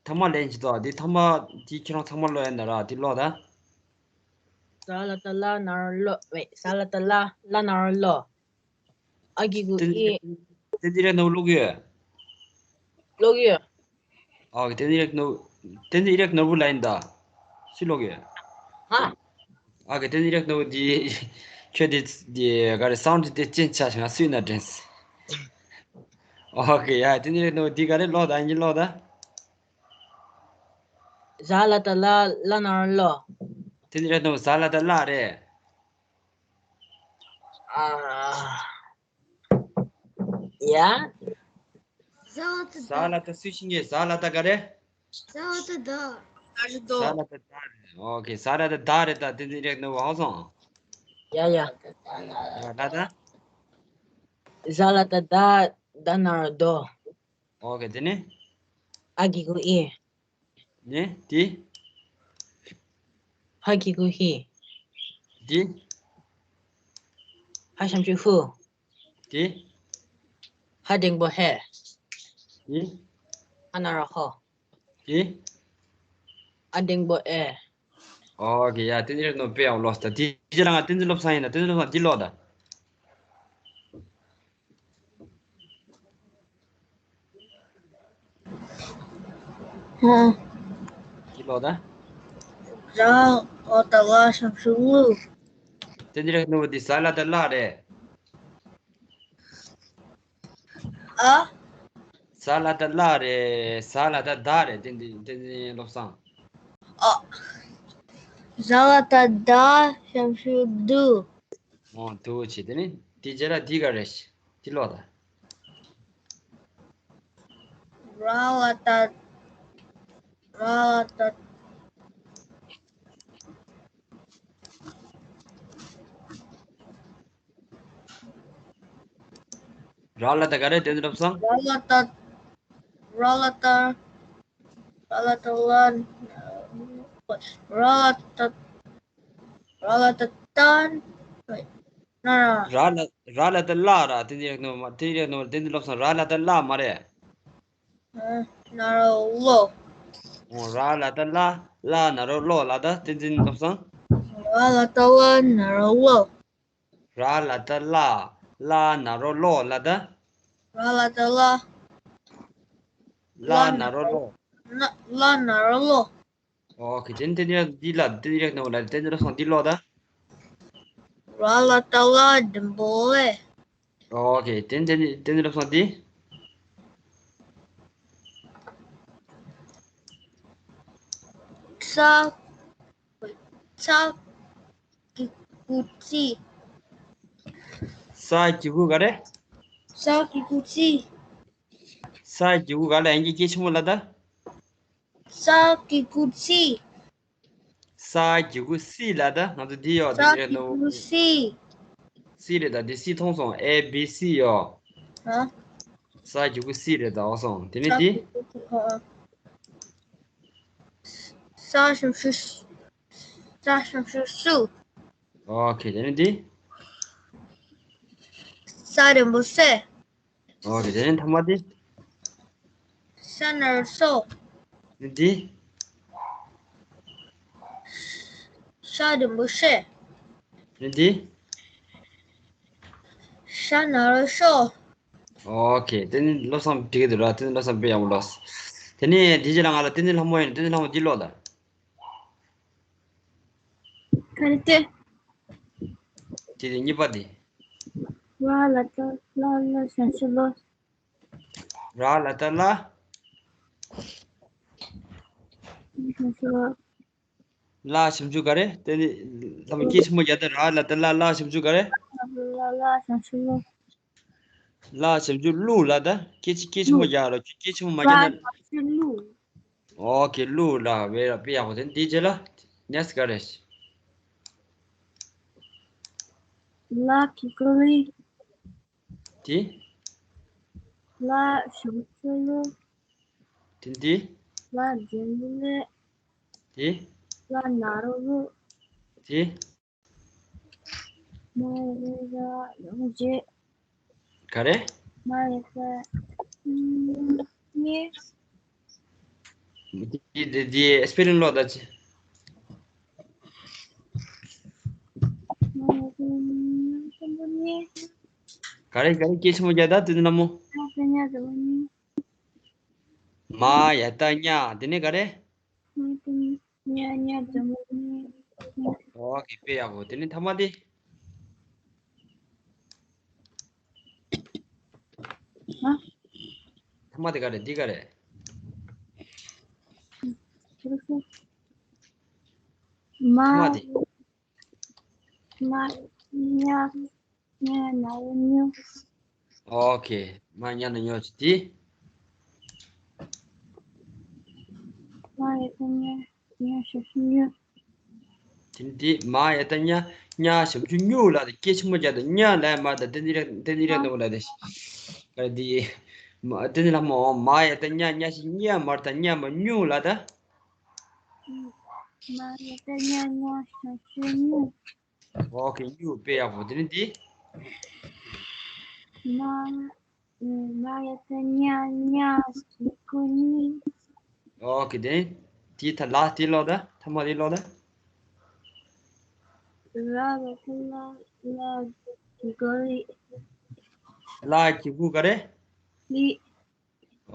ཐ་མ་ལན་གཅིག་ཏོ། འདི་ཐ་མ་འདི་ཁྱེད་རང་ཚང་མ་ཀློག་ཡ་ན་ར། འདི་ཀློག་ད། ཟ་ལ་ཏ་ལ་ན་རོ་ལོ། ཝེ། ཟ་ལ་ཏ་ལ་ལ་ན་རོ་ལོ། ཨ་གི་གུ་ཨི། བསྟན་འཛིན་ཨི་རག་ནོར་བུ་ཀློག་གི་ཡོད། ཀློག་གི་ཡོད། ཨོ་ཁེ། བསྟན་འཛིན་ཨི་རག་ནོར་བུ། བསྟན་འཛིན་ཨི་རག་ནོར་བུ་ལ་ཡིན་ད། སུས་ཀློག་གི་ཡོད། ཧ། ཨོ་ཁེ། བསྟན་འཛིན་ཨི་རག་ནོར་བུ་འདི་ཁྱོད་འདི་འདི་ག་རེ་སའུན་ཌི་དེ་ཅན་ཆ་ཞིག་ང་སུས་ན་དྲན་སོང་། ཨོ་ཁེ། ཡ་བསྟན་འཛིན་ཨི་རག་ནོར་བུ་འདི་ག་རེ་ཀློག་ད། ཨིན་ཇི་ཀློག་ད། ཟ་ལ་ཏ་ལ་ལ་ན་རོ་ལོ། བསྟན་འཛིན་ཨི་རག་ནོར་བུ་ཟ་ལ་ཏ་ལ་རེད། ཨ། ཡ། ཟ་ལ་ཏ། ཟ་ལ་ཏ་སུས་ཤེས་ཀྱི། ཟ་ལ་ཏ་ག་རེ། ཟ་ལ་ཏ་ད། ཟ་ལ་ཏ་ད་རེད། ཨོ་ཁེ། ཟ་ལ་ཏ་ད་རེད་ད། བསྟན་འཛིན་ཨི་རག་ནོར་བུ་ཧ་སོང་། ཡ་ཡ། ཟ་ལ་ཏ། ཟ་ལ་ཏ་ད་ད་ན་རོ་དོ། ཨོ་ཁེ། དེ་ནི། ཨ་གི་གུ་ཨི། ནི་དེ། ཧ་གི་གུ་ཧི། དེ། ཧ་ཞབས་ཀྱུ་ཧུ། དེ། ཧ་འགྲེང་བུ་ཧེ། དེ། ཨ་ན་རོ་ཧོ། དེ། ཨ་འགྲེང་བུ་ཨེ། ཨོ་ཁེ། ཡ་བསྟན་འཛིན་ཨི་རག་ནོར་བུ་དཔེ་ཡག་པོ་ཀློག་སོང་ད། དེ་རྗེས་ལ་ང་བསྟན་འཛིན་བློ་བཟང་ཡིན་ན། བསྟན་འཛིན་བློ་བཟང་འདི་ཀློག་ད། ཧ། འདི་ཀློག་ད། ཟ་ལ་ཏ་ལ་ཞབས་ཀྱུ་ལུ། བསྟན་འཛིན་ཨི་རག་ནོར་བུ་འདི་ཟ་ལ་ཏ་ལ་རེད། ཨ། ཟ་ལ་ཏ་ལ་རེད། ཟ་ལ་ཏ་ད་རེད། བསྟན་འཛིན་བསྟན་འཛིན་བློ་བཟང་། ཨ། ཟ་ལ་ཏ་ད་ཞབས་ཀྱུ་དུ། ཨོ་དུ་བྱས། དེ་ནི་དེ་རྗེས་ལ་འདི་ག་རེ། འདི་ཀློག་ད། ར་ལ་ཏ། ར་ལ་ཏ། ར་ལ་ཏ་ག་རེ། བསྟན་འཛིན་བློ་བཟང་། ར་ལ་ཏ། ར་ལ་ཏ། ར་ལ་ཏ་ལ། ར་ལ་ཏ། ར་ལ་ཏ་ཏན། ན་ར། ར་ལ་ར་ལ་ཏ་ལ་ར། བསྟན་འཛིན་ཨི་རག་ནོར་བུ་མ། བསྟན་འཛིན་ཨི་རག་ནོར་བུ། བསྟན་འཛིན་བློ་བཟང་། ར་ལ་ཏ་ལ་མ་རེད། ན་རོ་ལོ། ཨོ་ར་ལ་ཏ་ལ་ལ་ན་རོ་ལོ་ལ་ད། བསྟན་འཛིན་བློ་བཟང་། ར་ལ་ཏ་ལ་ན་རོ་ལོ། ར་ལ་ཏ་ལ་ལ་ན་རོ་ལོ་ལ་ད། ར་ལ་ཏ་ལ་ལ་ན་རོ་ལོ། ན་ལ་ན་རོ་ལོ། ཨོ་ཁེ། དེ་ནི་དེ་ནི་འདི་ལ། བསྟན་འཛིན་ཨི་རག་ནོར་བུ་ལ། བསྟན་འཛིན་བློ་བཟང་འདི་ཀློག་ད། ར་ལ་ཏ་ལ་འགྲེང་བུ་ལེ། ཨོ་ཁེ། དེ་ནི་དེ་ནི་བསྟན་འཛིན་བློ་བཟང་འདི། ས། ས་གི་གུ་ཙི། ས་གི་གུ་ག་རེ། ས་གི་གུ་ཙི། ས་གི་གུ་ག་ལ་ཡང་གི་སྐད་ཆེན་མོ་ལ་ད། ས་གི་གུ་ཙི། ས་གི་གུ་སི་ལ་ད། ང་ཚོ་འདི་ཡོད་ད། ས་འདི་རེད་གི་ནོ། གུ་སི། སི་རེད་ད། འདི་སི་མཐོང་སོང་། ཨེ་བི་སི་ཡོད། ཨ། ས་གི་གུ་སི་རེད་ད། འོ་སོང་། དེ་ནས་ས་འདི། གི་གུ་ཨ། ས་ཞབས་ཀྱུ། ས་ཞབས་ཀྱུ་སུ། ཨོ་ཁེ། དེ་ནས་འདི། ས་འགྲེང་བུ་སེ། ཨོ་ཁེ། དེ་ནས་ཐ་མ་དེ། ཤ་ན་རོ་ཤོ། དེ་ནས་འདི། ཤ་འགྲེང་བུ་ཤེ། དེ་ནས་འདི། ཤ་ན་རོ་ཤོ། ཨོ་ཁེ། དེ་ནས་བློ་བཟང་འགྲིག་གི་འདུག་ར། དེ་ནས་བློ་བཟང་དཔེ་ཡག་པོ་ཀློགས། དེ་ནས་འདི་རྗེས་ལ་ང་ལ་བསྟན་འཛིན་ལྷ་མོ་ཡིན། བསྟན་འཛིན་ལྷ་མོ་འདི་ཀློགས་ད། ག་རེ་སྟེ། དེ་དེ་གཉིས་པ་དེ། ལ་ལ་ཏ་ལ་ལ་ཞབས་ཀྱུ་ལོ། ར་ལ་ཏ་ལ། ཞབས་ཀྱུ་ལོ། ལ་ཞབས་ཀྱུ་ག་རེ། དེ་ནི་ལ་མོ་སྐད་ཆེན་མོ་རྒྱག་ད། ར་ལ་ཏ་ལ། ལ་ཞབས་ཀྱུ་ག་རེ། ལ་ལ་ཞབས་ཀྱུ་ལོ། ལ་ཞབས་ཀྱུ་ལུ་ལ་ད། སྐད་ཆེ་སྐད་ཆེན་མོ་རྒྱག་རོགས། སྐད་ཆེན་མོ་མ་རྒྱག་ན། ལ་ཞབས་ཀྱུ་ལུ། ཨོ་ཁེ། ལུ་ལ། བེ་ར་དཔེ་ཡག་པོ། དེ་འདི་རྗེས་ལ་ནེགསི་ག་རེ། ལ་གི་གུ་ལི། དེ། ལ་ཞབས་ཀྱུ་ལུ། དེ་འདི། ལ་འགྲེང་བུ་ལེ། དེ། ལ་ན་རོ་ལུ། དེ། མ་ཡ་ཏ་ཡ་ཡོང་རྗེས། ག་རེ། མ་ཡ་ཏ་ཉེ། འདི་འདི་འདི་སྤེ་ལིང་ཀློག་ད་ཅི། མ་ཡ་ཏ་ཉེ་ཉེ་ཉེ། ག་རེ་ག་རེ་སྐད་ཆེན་མོ་རྒྱག་ད། དེ་ནི་ལ་མོ། མ་ཡ་ཏ་ཉ་ཏ་ཉེ། མ་ཡ་ཏ་ཉ། དེ་ནི་ག་རེ། ཉ་ཉ་ཛ་མོ་ཉེ། ཨོ་ཁེ། དཔེ་ཡག་པོ། དེ་ནི་ཐ་མ་དེ། ཧ། ཐ་མ་དེ་ག་རེ། འདི་ག་རེ། མ། ཐ་མ་དེ། མ་ཉ། ཉ་ན་རོ་ཉོ། ཨོ་ཁེ། མ་ཉ་ན་ཉོ་ཅི་དེ། མ་ཡ་ཏ་ཉ་ཉ་ཞབས་ཀྱུ་ཉུ། དེ་ནི་དེ། མ་ཡ་ཏ་ཉ་ཉ་ཞབས་ཀྱུ་ཉུ་ལ། དེ་སྐད་ཆེན་མོ་རྒྱག་ད། ཉ་ལ་མ་ད། དེ་ནི་རེད། དེ་ནི་རེད་འདུག་ལ་དེ། ག་རེ་དེ། མ་དེ་ནི་ལ་མོ། མ་ཡ་ཏ་ཉ་ཉ་ཞིག་ཉ་མ་ད། ཉ་མ་ཉུ་ལ་ད། མ་ཡ་ཏ་ཉ་ཉ་ཞབས་ཀྱུ་ཉུ། ཨོ་ཁེ། ཉུ་དཔེ་ཡག་པོ། དེ་ནི་འདི། མ། མ་ཡ་ཏ་ཉ་ཉ་གི་གུ་ཉི། ཨོ་ཁེ། དེ་ནི་དེ་ཐ་ལ་དེ་ཀློག་ད། ཐ་མ་དེ་ཀློག་ད། ར་ལ་ཏ་ལ། ལ་གི་གུ་ལི། ལ་གི་གུ་ག་རེ། ལི།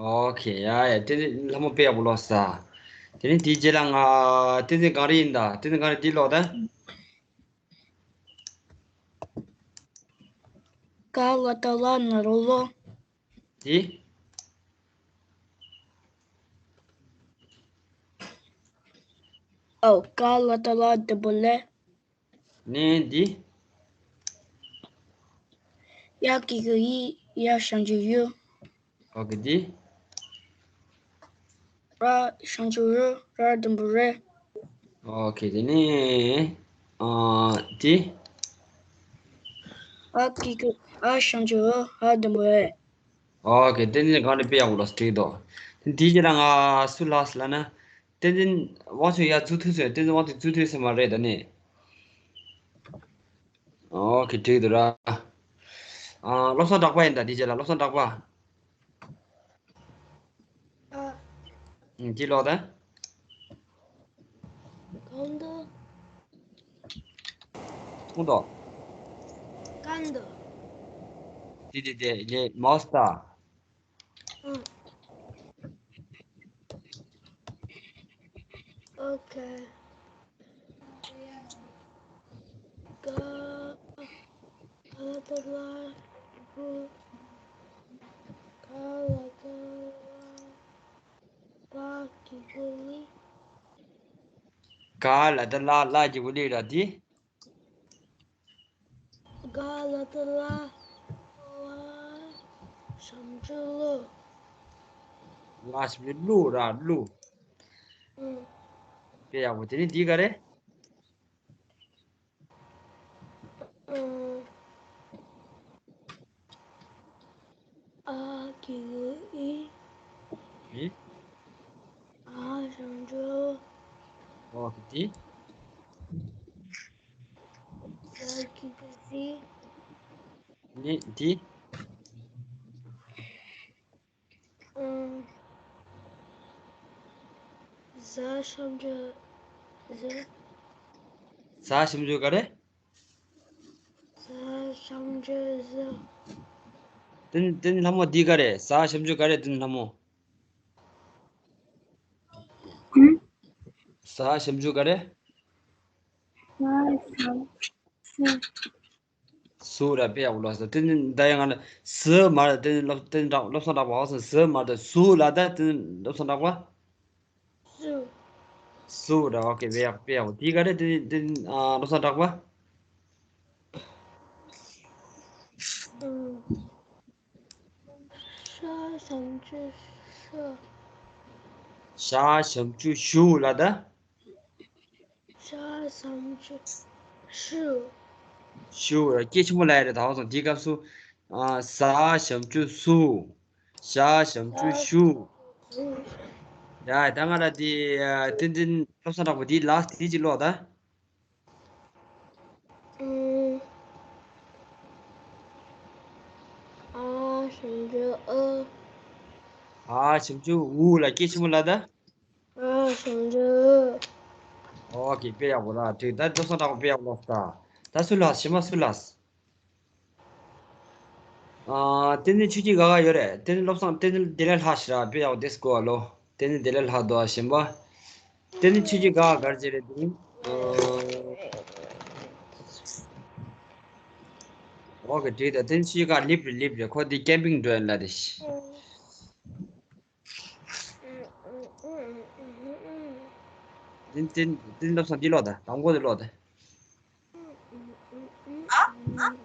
ཨོ་ཁེ། ཡ་ཡ། དེ་ནི་ལ་མོ་དཔེ་ཡག་པོ་ཀློགས་ས། དེ་ནི་དེ་རྗེས་ལ་ང་། བསྟན་འཛིན་གངས་རི་ཡིན་ད། བསྟན་འཛིན་གངས་རི་འདི་ཀློག་ད། ག་ལ་ཏ་ལ་ན་རོ་ལོ། དེ། ཨོ། ག་ལ་ཏ་ལ་འགྲེང་བུ་ལེ། ནས་འདི། ཡ་གི་གུ་ཡི། ཡ་ཞབས་ཀྱུ་ཡུ། ཨོ་ཁེ། འདི། ར་ཞབས་ཀྱུ་རུ། ར་འགྲེང་བུ་རེ། ཨོ་ཁེ། དེ་ནས་ཨ་འདི། ཨ་གི་གུ། ཨ་ཞབས་ཀྱུ་ཨུ། ཨ་འགྲེང་བུ་ཨེ། ཨོ་ཁེ། བསྟན་འཛིན་གངས་རི་དཔེ་ཡག་པོ་ཀློགས་ས། འགྲིག་འདུག་དེ་རྗེས་ལ་ང་སུ་ལ་སི་ལ་ན། བསྟན་འཛིན་དབང་ཕྱུག་ཡར་འཛུལ་ཐུབ་སོང་། བསྟན་འཛིན་དབང་ཕྱུག་འཛུལ་ཐུབ་སོང་མ་རེད་ད་ནི། ཨོ་ཁེ། འགྲིག་འདུག་ར། ཨ། བློ་བཟང་གྲགས་པ་ཡིན་ད། དེ་རྗེས་ལ་བློ་བཟང་གྲགས་པ། ཨ། ཨང་། འདི་ཀློག་ད། གང་འདུག་མཐོང་དོ། གང་འདུག་དེ་དེ་དེ་ལས་མའོ་སི་ད། ཨ། ཨོ་ཁེ། ག་ལ་ཏ་ལ་བུ། ག་ལ་ཏ་ལ་བ་གི་གུ་ལི། ག་ལ་ད་ལ་ལ་གི་བུ་ལི་ར་དེ། ག་ལ་ད་ལ། ལ་ཞབས་ཀྱུ་ལུ། ལ་ཞབས་ཀྱུ་ལུ་ར་ལུ། ཨུ། དཔེ་ཡག་པོ། དེ་ནི་འདི་ག་རེ། ཨུ། ཨ་གི་གུ་ཨི། ཨི། ཨ་ཞབས་ཀྱུ་ཨོ། དེ། ཟ་གི་གུ་ཟི། ནི་དེ། ཨུམ། ཟ་ཞབས་ཀྱུ་ཟི། ཟ་ཞབས་ཀྱུ་ག་རེ། ཟ་ཞབས་ཀྱུ་ཟི། དེ་ནི་དེ་ནི་ལྷ་མོ་འདི་ག་རེ། ཟ་ཞབས་ཀྱུ་ག་རེ། དེ་ནི་ལྷ་མོ། ཟ་ཞབས་ཀྱུ་ག་རེ། ཟ་ཞབས་ཀྱུ་ཟི། སུ་ར། དཔེ་ཡག་པོ་ལོ་ས། དེ་ནི་ད་ཡང་ང་ལ་སུ་མ་རེད། དེ་ནི་སློབ་དེ་ནི་སློབ་སློབ་གསོག་འདྲ་པོ་ཧ་སོང་། སུ་མ་རེད། སུ་ལ་ད་དེ་ནི་སློབ་གསོག་འདྲ་པོ། སུ། སུ་ར། ཨོ་ཁེ། དཔེ་ཡག་དཔེ་ཡག་པོ། དེ་ག་རེ། དེ་ནི་དེ་ནི་ཨ་སློབ་གསོག་འདྲ་པོ། ཨུམ། ཤ་ཞབས་ཀྱུ་ཤུ། ཤ་ཞབས་ཀྱུ་ཤུ་ལ་ད། ཤ་ཞབས་ཀྱུ་ཤུ། ཤུ་ར། སྐད་ཆེན་པོ་ལ་ཡ་རེད། ད་བ་སོང་དེའི་སྐབས་སུ། ཨ། ཟ་ཞབས་ཀྱུ་སུ། ཤ་ཞབས་ཀྱུ་ཤུ། ཤུ། ཡ། ད་ང་ལ་དེ་ཨ་ཏན་ཏན་སློབ་གསོག་འདྲ་པོ་དེ་ལ་དེ་གཅིག་ཀློག་ད། ཨུམ། ཨ་ཞབས་ཀྱུ་ཨུ། ཨ་ཞབས་ཀྱུ་ཨུ་ལ། སྐད་ཆེན་པོ་ལ་ད། ཨ་ཞབས་ཀྱུ་ཨུ། ཨོ་ཁེ། དཔེ་ཡག་པོ་ར། དེ་ད་སློབ་གསོག་འདྲ་པོ་དཔེ་ཡག་པོ་ལོ་ས། ད་སུ་ལ། གཞན་པ་སུ་ལ། ཨ། ཏན་ཏན་ཆོས་སྐྱིད་ག་ག་ཡོད་རེད། ཏན་ཏན་སློབ་གསོག་ཏན་ཏན་དེ་ལས་ལྷག་ཤི་ར། དཔེ་ཡག་པོ་དེ་སྐོར་ལོ། ཏན་ཏན་དེ་ལས་ལྷག་འདུག་ག་གཞན་པ། ཏན་ཏན་ཆོས་སྐྱིད་ག་ག་གར་བྱེད་རེད་དེ། ཨ། ཨོ་ཁེ། འགྲིག་ད། ཏན་ཏན་ཆོས་སྐྱིད་ག་ལིབ་རེད། ལིབ་རེད། ཁོ་དེ་ཀེམ་པིང་འགྲོ་ཡིན་ལ་རེད། ཏན་ཏན་ཏན་ཏན་སློབ་གསོག་འདི་ཀློག་ད། དང་པོ་དེ་ཀློག་ད། ཨ། ཨ།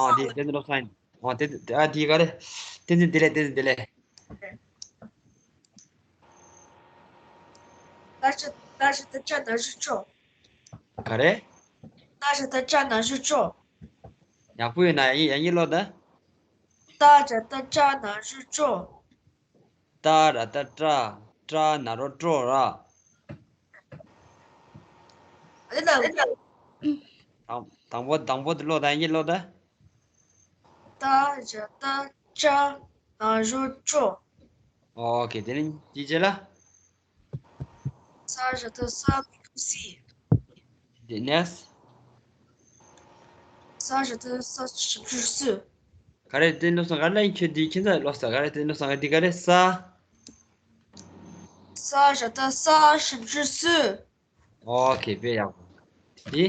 ཨ། འདི་ཏན་ཏན་སློབ་གསོག་ཡིན། ཨ། ཏན་ཏན། ཨ། འདི་ག་རེ། ཏན་ཏན་དེ་ལས། ཏན་ཏན་དེ་ལས། ད་ཞབས་ཀྱུ་ད། ད་ཞབས་ཀྱུ་ད། ན་ཞབས་ཀྱུ་ཅོ། ག་རེ། ད་ཞབས་ཀྱུ་ད། ན་ཞབས་ཀྱུ་ཅོ། ཡག་པོ་ཡོད་ན་ཡང་ཡང་ཀློག་ད། ད་ཞབས་ཀྱུ་ད། ན་ཞབས་ཀྱུ་ཅོ། ཏ་ར་ཏ་ཏྲ། ཏྲ་ན་རོ་ཏྲོ་ར། ཨ་ལེ་ལ། དང་དང་པོ་དང་པོ་དེ་ཀློག་ད། ཡིན་ཀློག་ད། ཏ་ཞབས་ཀྱུ་ཏ། ཅ། ན་རོ་ཅོ། ཨོ་ཁེ། དེ་ནི་ཅི་བྱེད་ལ། ས་ཞབས་ཀྱུ་ས། གི་གུ་སི། དེ་ནས། ས་ཞབས་ཀྱུ་ས། ཞབས་ཀྱུ་སུ། ག་རེ། དེ་ནི་སང་ག་ལ་ཡིན། ཁྱོད་དེ་ཁྱིམ་ཚང་ལོག་ས། ག་རེ། དེ་ནི་སང་ག་དེ་ག་རེ། ས། ས་ཞབས་ཀྱུ་ས། ཞབས་ཀྱུ་སུ། ཨོ་ཁེ། དཔེ་ཡག་པོ། དེ།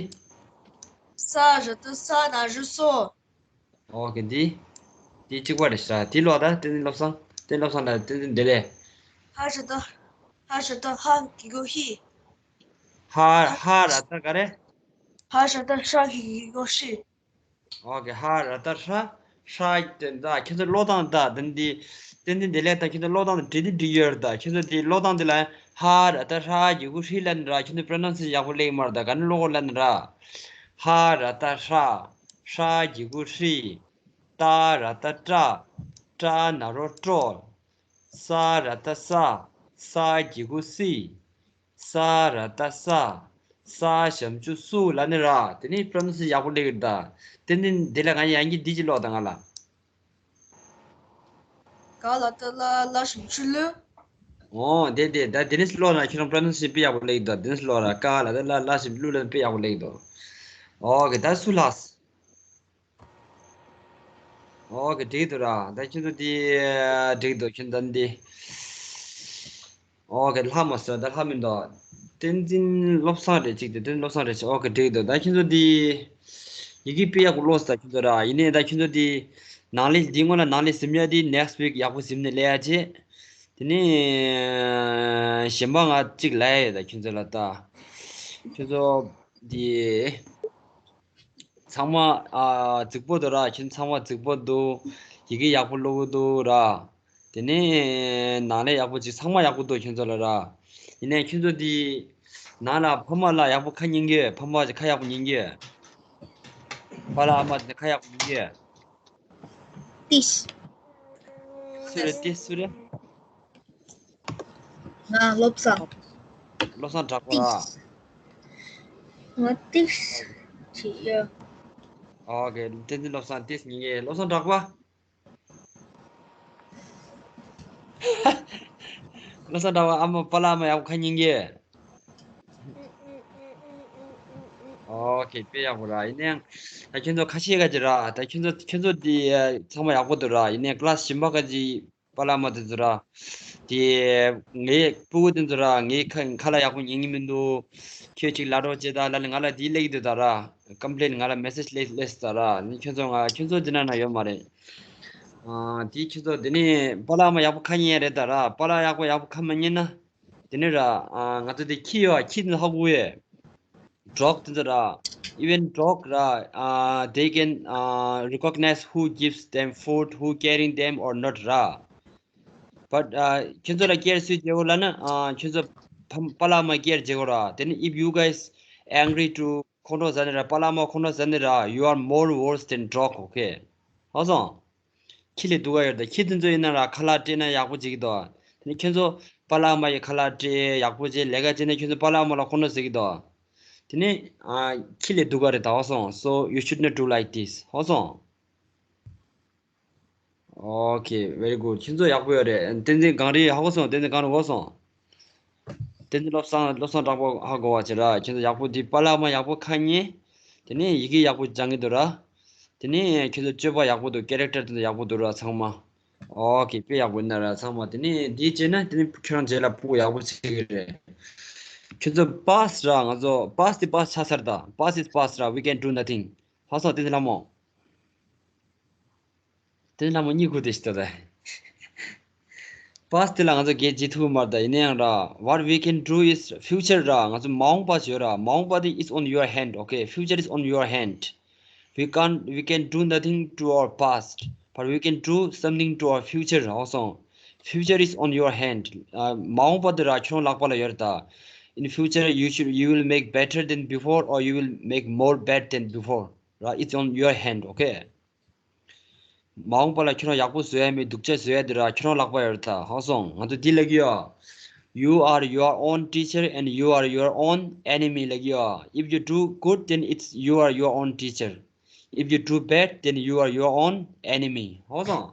ས་ཞབས་ཀྱུ་ས། ན་རོ་སོ། ཨོ་ཁེ། འདི། འདི་གཅིག་པ་རེད་ཤག་དེ་ཀློག་ད། ཏན་ཏན་བློ་བཟང་། ཏན་ཏན་བློ་བཟང་ལ་ཏན་ཏན་བདེ་ལེགས། ཧ་ཞབས་ཀྱུ་ད། ཧ་ཞབས་ཀྱུ་ད། ཧ་གི་གུ་ཧི། ཧ། ཧ་ར་ཏ་ག་རེ། ཧ་ཞབས་ཀྱུ་ད། ཧྲ་གི་གུ་ཧྲི། ཨོ་ཁེ། ཧ་ར་ཏ་ཧྲ། ཧྲ་དེ་ད་ཁྱེད་ཚོ་ཀློག་སྟངས་ད་དེ་འདི། ཏན་ཏན་བདེ་ལེགས་ད་ཁྱེད་ཚོ་ཀློག་སྟངས་དེ་འགྲིག་དེ་འགྲིག་ཡོད་རེད་ད། ཁྱེད་ཚོ་དེ་ཀློག་སྟངས་དེ་ལ་ཧ་ར་ཏ་ཧྲ་གི་གུ་ཧྲི་ལབ་ནི་ར། ཁྱེད་ཚོ་པྲོ་ནན་སི་ཡེ་ཤན་ཡག་པོ་སླེབས་ཀྱི་མ་རེད་ད། ག་ནས་ཀློག་གོ་ལབ་ནི་ར། ཧ་ར་ཏ་ཧྲ། ཧྲ་གི་གུ་ཧྲི། ཏ་ར་ཏ་ཏྲ། ཏྲ་ན་རོ་ཏྲོ། ས་ར་ཏ་ས། ས་གི་གུ་སི། ས་ར་ཏ་ས། ས་ཞབས་ཀྱུ་སུ་ལབ་ནི་ར། དེ་ནི་པྲོ་ནན་སི་ཡེ་ཤན་ཡག་པོ་སླེབས་ཀྱི་རེད་ད། ཏན་ཏན་དེ་ལ་ང་ཡང་གི་འདི་གཅིག་ཀློག་ད་ང་ལ། ག་ལ་ཏ་ལ། ལ་ཞབས་ཀྱུ་ལུ། ཨོ་དེ་དེ་ད་དེ་ནི་ཀློག་ན་ཁྱེད་རང་པྲོ་ནན་སི་ཡེ་ཤན་དཔེ་ཡག་པོ་སླེབས་ཀྱི་རེད་ད། དེ་ནི་ཀློག་ར། ག་ལ་ཏ་ལ། ལ་ཞབས་ཀྱུ་ལུ་ལབ་ན་དཔེ་ཡག་པོ་སླེབས་ཀྱི་འདུག་ཨོ་ཁེ། ད་སུ་ལ། ཨོ་ཁེ། འགྲིག་འདུག་ར། ད་ཁྱེད་ཚོ་དེ་འགྲིག་འདུག་ཁྱེད་ཚོ་འདི། ཨོ་ཁེ། ལྷག་མ་སོང་། ད་ལྷག་མི་འདུག་ཏན་ཏན་བློ་བཟང་རེད་ཅིག་དེ། ཏན་ཏན་བློ་བཟང་རེད་ཅིག་ཨོ་ཁེ། འགྲིག་འདུག་ད་ཁྱེད་ཚོ་དེ་ཡི་གེ་དཔེ་ཡག་པོ་ཀློག་སོང་ད་ཁྱེད་ཚོ་ར། ཡིན་ནའི་ད་ཁྱེད་ཚོ་དེ་ནང་ལས་འདི་སྔོན་ལ་ནང་ལས་གཟིགས་ཡ་དེ་next week ཡག་པོ་གཟིགས་ནས་སླེབས་ཡ་བྱེད། དེ་ནས་གཞན་པ་ང་གཅིག་ལབ་ཡ་ཡོད་ད་ཁྱེད་ཚོ་ལ་ད། ཁྱོད་ཚོ་འདི་ཚང་མ་ཨ་རྫིག་པོ་འདུག་ར། ཁྱོད་ཚང་མ་རྫིག་པོ་འདུག་ཡི་གེ་ཡག་པོ་ཀློག་གི་འདུག་ར། དེ་ནས་ནང་ལས་ཡག་པོ་ཅིག་ཚང་མ་ཡག་པོ་འདུག་ཁྱོད་ཚོ་ལ་ར། ཡིན་ནའི་ཁྱོད་ཚོ་འདི་ནང་ལ་ཕ་མ་ལ་ཡག་པོ་ཁ་ཉན་གི། ཕ་མ་ཅིག་ཁ་ཡག་པོ་ཉན་གི། པཱ་ལགས་ཨ་མ་དེ་ཁ་ཡག་པོ་ཉན་གི། ཏིས། སུ་རེད། ཏིས་སུ་རེད། ང་བློ་བཟང་། བློ་བཟང་གྲགས་པ་ར། ཏིས། ང་ཏིས་ཅི་ཡ། ཨོ་ཁེ། བསྟན་འཛིན་བློ་བཟང་ཏིས་ཉན་གི། བློ་བཟང་གྲགས་པ། བློ་བཟང་གྲགས་པ་ཨ་མ་པཱ་ལགས་ཨ་མ་ཡག་པོ་ཁ་ཉན་གི། ཨོ་ཁེ། དཔེ་ཡག་པོ་ར། ཡིན་ནའང་ད་ཁྱོད་ཚོ་ཁ་ཤས་ཀ་ཅིག་ར། ད་ཁྱོད་ཚོ་ཁྱོད་ཚོ་འདི་ཚང་མ་ཡག་པོ་འདུག་ར། ཡིན་ནའི་ཀི་ལཱ་སི་གཞན་པ་ཀ་ཅིག་པཱ་ལགས་ཨ་མ་དེ་ཚོ་ར། དེ་ངའི་སྤུ་གུ་དེ་ཚོ་ར། ངའི་ཁ་ཁ་ལག་ཡག་པོ་ཉན་གི་མི་འདུག་ཁྱོད་ཅིག་ལབ་རོགས་བྱེད་ད་ལབ་ནས་ང་ལ་དེ་སླེབས་ཀྱི་འདུག་ད་ར། ཀམ་པི་ལེན་ང་ལ་མེ་སེ་ཇི་སླེབས་སླེབས་ད་ར། ནི་ཁྱོད་ཚོ་ང་ཁྱོད་ཚོ་འདི་ན་ན་ཡོད་མ་རེད། ཨ་དེ་ཁྱོད་ཚོ་དེ་ནས་པཱ་ལགས་ཨ་མ་ཡག་པོ་ཁ་ཉན་རེད་ད་ར། པཱ་ལགས་ཡག་པོ་ཡག་པོ་ཁ་མ་ཉན་ན། དེ་ནས་ར། ཨ་ང་ཚོ་དེ་ཁྱི་ཡོད། ཁྱི་དེ་ཧ་གོ་ཡས། ཌོག་དེ་ཚོ་ར། Even dog ར། ཨ་they can uh, recognize who gives them food, who caring them or not ར། But ཨ་ཁྱོད་ཚོ་ལ་ཀེར་སུས་བྱེད་དགོས་ལབ་ན། ཨ་ཁྱོད་ཚོ་ཕམ་པཱ་ལགས་ཨ་མ་ཀེར་བྱེད་དགོས་ར། དེ་ནི་if you guys angry to ཁོང་ཁྲོ་ཟ་ནི་ར། པཱ་ལགས་ཨ་མ་ཁོང་ཁྲོ་ཟ་ནི་ར། you are more worse than dog, okay? ཧ་སོང་། ཁྱི་ལས་སྡུག་ག་ཡོད་ད། ཁྱི་དེ་ཚོ་ཡིན་ན་ར་ཁ་ལག་སྤྲད་ན་ཡག་པོ་བྱེད་ཀྱི་འདུག་དེ་ནི་ཁྱོད་ཚོ་པཱ་ལགས་ཨ་མ་ཡི་ཁ་ལག་སྤྲད། ཡག་པོ་བྱེད། ལས་ཀ་བྱེད་ན་ཁྱོད་ཚོ་པཱ་ལགས་ཨ་མ་ལ་ཁོང་ཁྲོ་ཟ་གི་འདུག་དེ་ནི་ཨ་ཁྱི་ལས་སྡུག་ག་རེད་ད། ཧ་སོང་། So you should not do like this. ཧ་སོང་། Okay, very good. ཁྱོད་ཚོ་ཡག་པོ་ཡོད་རེད། བསྟན་འཛིན་གངས་རི་ཧ་གོ་སོང་། བསྟན་འཛིན་གངས་རི་གོ་སོང་། བསྟན་འཛིན་བློ་བཟང་། བློ་བཟང་གྲགས་པ་ཧ་གོ་བ་བྱེད་ར། ཁྱོད་ཚོ་ཡག་པོ་འདི་པཱ་ལགས་ཨ་མ་ཡག་པོ་ཁ་ཉན། དེ་ནས་ཡི་གེ་ཡག་པོ་སྦྱང་གི་འདུག་ར། དེ་ནས་ཁྱོད་ཚོ་སྤྱོད་པ་ཡག་པོ་འདུག་ཀེ་རེག་ཊར་དེ་ཚོ་ཡག་པོ་འདུག་ར་ཚང་མ། Okay, དཔེ་ཡག་པོ་ཡིན་ན་ར་ཚང་མ། དེ་ནས་འདི་བྱས་ན་དེ་ནས་ཁྱོད་རང་རྗེས་ལ་སྤུ་གུ་ཡག་པོ་བྱེད་ཀྱི་རེད། ཁྱོད་ཚོ་པཱ་སི་ར། ང་ཚོ་པཱ་སི་དེ་པཱ་སི་ཆགས་ཚར་ད། Past is past ར། We can do nothing. ཧ་སོང་། བསྟན་འཛིན་ལྷ་མོ། དེ་ལྷ་མོ་གཉིད་ཁུག་དེ་ཞིག་ལྟ་ད། Past དེ་ལ་ང་ཚོ་གལ་ཆེ་ཐུབ་མ་རེད་ད། ཡིན་ན་ཡང་ར། What we can do is future ར། ང་ཚོ་མ་འོངས་པ་ཞིག་ཡོད་ར། མ་འོངས་པ་དེ is on your hand, okay? Future is on your hand. We can't, we can do nothing to our past, but we can do something to our future. ཧ་སོང་། Future is on your hand. ཨ་མ་འོངས་པ་དེ་ར་ཁྱོད་རང་ལག་པ་ལ་ཡོད་རེད་ད། In future, you should, you will make better than before, or you will make more bad than before ར། It's on your hand, okay? མ་འོངས་པ་ལ་ཁྱོད་རང་ཡག་པོ་བཟོ་ཡ་མེད། སྡུག་ཅག་བཟོ་ཡ་དེ་ར་ཁྱོད་རང་ལག་པ་ཡོད་རེད་ད། ཧ་སོང་། ང་ཚོ་འདི་ལབ་ཀྱི་ཡོད། You are your own teacher and you are your own enemy ལབ་ཀྱི་ཡོད། If you do good, then it's, you are your own teacher. If you do bad, then you are your own enemy. ཧ་སོང་།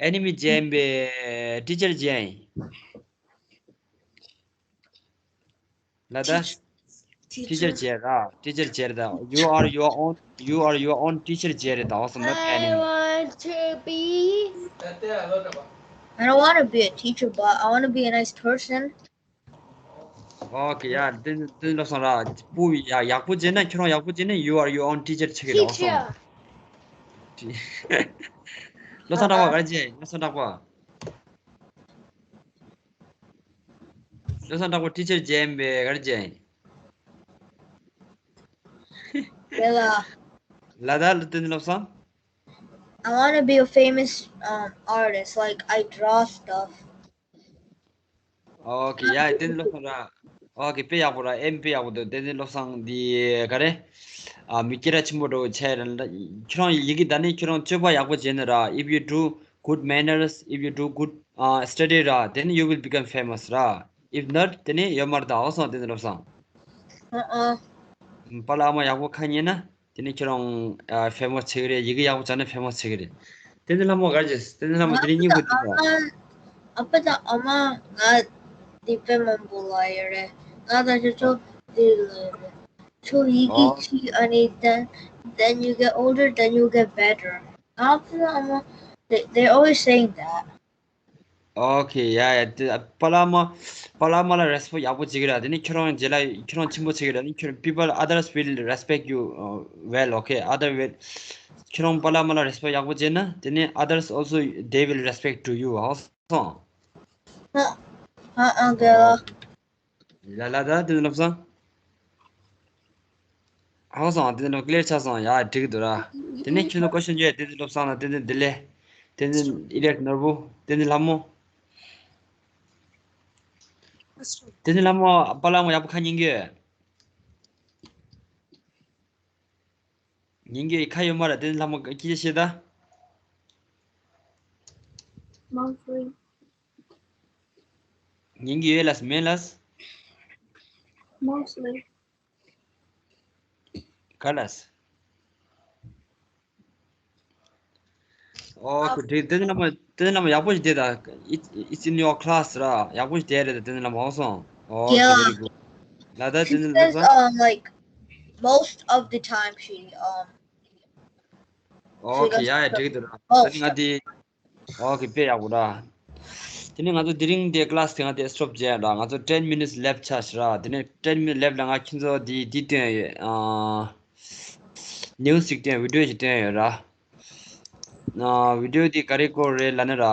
ཨེ་ནི་མི་བྱས་པས་ཊི་ཅར་བྱས་ཡིན། ལ་ད། ཊི་ཅར་བྱས་ར། ཊི་ཅར་བྱས་ར་ད། You are your own, you are your own teacher བྱས་རེད་ད། ཧ་སོང་། Not enemy. I want to be. I don't want to be a teacher, but I want to be a nice person. Okay, ཡ། དེ་དེ་བློ་བཟང་ར། སྤུ་ཡ་ཡག་པོ་བྱས་ན། ཁྱོད་རང་ཡག་པོ་བྱས་ན། You are your own teacher བྱེད་ཀྱི་རེད། ཧ་སོང་། བློ་བཟང་གྲགས་པ་ག་རེ་བྱས་ཡིན། བློ་བཟང་གྲགས་པ། བློ་བཟང་གྲགས་པ་ཊི་ཅར་བྱས་ཡིན་པས་ག་རེ་བྱས་ཡིན། ལ་ད་ལ་དེ་ནི་བློ་བཟང་། I want to be a famous um, artist. Like, I draw stuff. Okay, ཡ། དེ་ནི་བློ་བཟང་ར། Okay, དཔེ་ཡག་པོ་ར། ཨེམ་དཔེ་ཡག་པོ་འདུག་དེ་ནི་བློ་བཟང་འདི་ག་རེ། ཨ་མི་སྐད་གྲགས་ཆེན་པོ་འགྲོ་བྱས་ར། ཁྱོད་རང་ཡི་གེ་ད་ནི་ཁྱོད་རང་སྤྱོད་པ་ཡག་པོ་བྱས་ན་ར། If you do good manners, if you do good uh, study ར། Then you will become famous ར། If not, དེ་ནི་ཡོད་མ་རེད་ད། ཧ་སོང་། དེ་ནི་བློ་བཟང་། ཨ་ཨ། པཱ་ལགས་ཨ་མ་ཡག་པོ་ཁ་ཉན་ན། དེ་ནི་ཁྱོད་རང་ཨ་ཕེ་མོ་སི་བྱེད་ཀྱི་རེད། ཡི་གེ་ཡག་པོ་སྦྱངས་ན་ཕེ་མོ་སི་བྱེད་ཀྱི་རེད། དེ་ནི་ལྷ་མོ་ག་རེ་བྱས། དེ་ནི་ལྷ་མོ་དེ་རིང་གཉིད་ཁུག་དེ་ད། ཨ་ཕ་དང་ཨ་མ་ང་འདི་དཔེ་མང་པོ་ལབ་ཡོད་རེད། ང་དང་ཁྱོད་ཚོ་འདི་ལབ་ཡོད་རེད། ཁྱོད་ཡི་གེ་ཨོ། ཤེས། ཨ་ནི་then, then you get older, then you get better. ཨ་ཕ་དང་ཨ་མ they, they always saying that. Okay, ཡ་ཡ། དེ་པཱ་ལགས་ཨ་མ། པཱ་ལགས་ཨ་མ་ལ་རེ་སི་པེག་ཡག་པོ་བྱེད་ཀྱི་ར། དེ་ནི་ཁྱོད་རང་རྗེས་ལ་ཁྱོད་རང་ཆེན་པོ་བྱེད་ཀྱི་ར། དེ་ནི་ཁྱོད་people, others will respect you uh, well, okay? Other will, ཁྱོད་རང་པཱ་ལགས་ཨ་མ་ལ་རེ་སི་པེག་ཡག་པོ་བྱས་ན། དེ་ནི་others also, they will respect to you, ཧ་སོང་། ཨ་ཨ་དེ་ལ། ལ་ལ་ད་དེ་ནི་བློ་བཟང་། ཧ་གོ་སོང་། དེ་ནི་ཀླེར་ཆགས་སོང་། ཡ་འགྲིག་འདུག་ར། དེ་ནས་ཁྱོད་ཚོ་ཀོ་ཤན་བརྗོད། དེ་ནི་བློ་བཟང་ལ། དེ་ནི་བདེ་ལེགས། དེ་ནི་ཨི་རེག་ནོར་བུ། དེ་ནི་ལྷ་མོ། དེ་ནི་ལྷ་མོ་པ་ལགས་མོ་ཡག་པོ་ཁ་ཉན་གི་ཡོད། ཉན་གི་ཡོད། ཁ་ཡོད་མ་རེད། དེ་ནི་ལྷ་མོ་སྐད་ཆ་བཤད་ད། Mostly. ཉན་གི་ཡོད་ལགས་མེད་ལགས། Mostly. ག་ལགས། ཨོ་ཁེ། དེ་དེ་ནི་ལྷ་མོ། དེ་ནི་ལྷ་མོ་ཡག་པོ་ཞིག་བསྡད་ད། It's, it's in your class ར། ཡག་པོ་ཞིག་བསྡད་རེད་ད། དེ་ནི་ལྷ་མོ། ཧ་གོ་སོང་། ཨོ་ཁེ། Yeah. Very good. ལ་ད་དེ་She ནི་ལྷ་says, མོ། um, like, most of the time she, um, ཨོ་ཁེ། ཡ་ཡ་འགྲིག་འདུག་ར། ད་ནི་ང་དེ། ཨོ་ཁེ། དཔེ་ཡག་པོ་ར། དེ་ནི་ང་ཚོ་དེ་རིང་དེ་ཀླ་སི་དེ་ང་དེ་སི་ཊོབ་བྱས་ར། ང་ཚོ་ten minutes left ཆགས་ཤག་ར། དེ་ནི་ten minutes left ལ་ང་ཁྱེད་ཚོ་དེ་དེ་སྟོན་ཡོད། ཨ་ནིའུ་སི་ཅིག་སྟོན། བི་ཌི་ཡོ་ཞིག་སྟོན་ཡོད་ར། ཨ་བི་ཌི་ཡོ་དེ་ག་རེ་སྐོར་རེད་ལབ་ན་ར།